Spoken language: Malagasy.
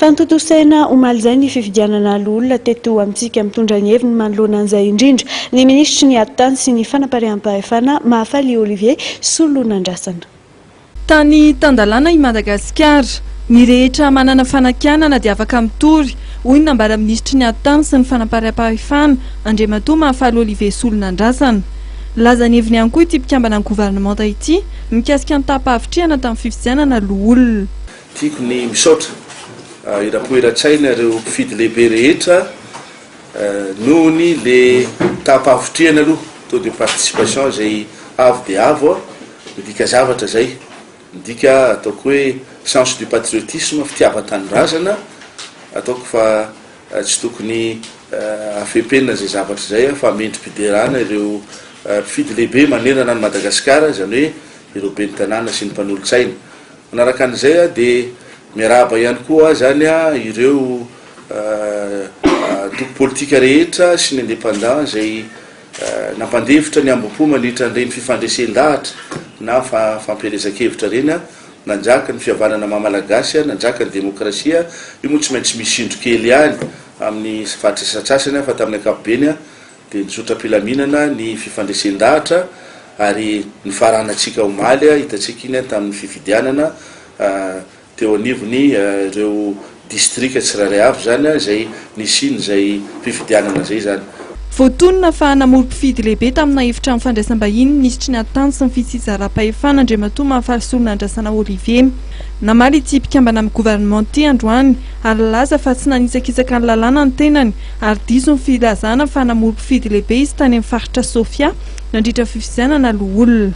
Fa notontosaina omaly izay ny fifidianana loholona teto amintsika. Mitondra ny heviny manoloana an'izay indrindra ny minisitry ny ady tany sy ny fanapariaham-pahefana Mahafaly Olivier Solonandrasana. Tany tan-dalàna i Madagasikara. Ny rehetra manana fanakianana dia afaka mitory, hoy ny nambaran'ny minisitry ny ady tany sy ny fanapariaham-pahefana, Andriamatoa Mahafaly Olivier Solonandrasana. Nilaza ny heviny ihany koa ity mpikambana ny governemanta ity mikasika ny taham-pahavitrihana tamin'ny fifidianana loholona. Tiako ny misaotra eram-po eran-tsaina ireo mpifidy lehibe rehetra noho ny le taham-pahavitrihana aloha, taux de participation izay avo dia avo, midika zavatra izay, midika ataoko hoe sens du patriotisme, fitiavan-tanindrazana, ataoko fa tsy tokony hafempenina izay zavatra izay fa mendri-piderana ireo mpifidy lehibe manerana an'i Madagasikara, izany hoe ireo ben'ny tanàna sy ny mpanolotsaina. Manaraka an'izay dia miarahaba ihany koa izany ireo antoko politika rehetra sy ny indépendant izay nampandefitra ny hambom-po mandritra an'ireny fifandresen-dahatra na fampielezan-kevitra ireny. Nanjaka ny fihavanana maha Malagasy, nanjaka ny demokrasia. Io moa tsy maintsy misy indro kely ihany amin'ny faritra sasantsasany fa tamin'ny ankapobeny dia nizotra am-pilaminana ny fifandresen-dahatra ary nifaranantsika omaly, hitantsika iny tamin'ny fifidianana teo anivon'ny ireo distrika tsirairay avy izany izay nisian'izay fifidianana izay izany. Voatonona fa namory mpifidy lehibe tamina efitrano fandraisam-bahiny ny minisitry ny Atitany sy ny Fitsinjaram-pahefana Andriamatoa Mahafaly Solonandrasana Olivier. Namaly ity mpikambana amin'ny governemanta ity androany ary nilaza fa tsy nanitsakitsaka ny lalàna ny tenany ary diso ny filazana fa namory mpifidy lehibe izy tany amin'ny faritra Sofia nandritra ny fifidianana loholona.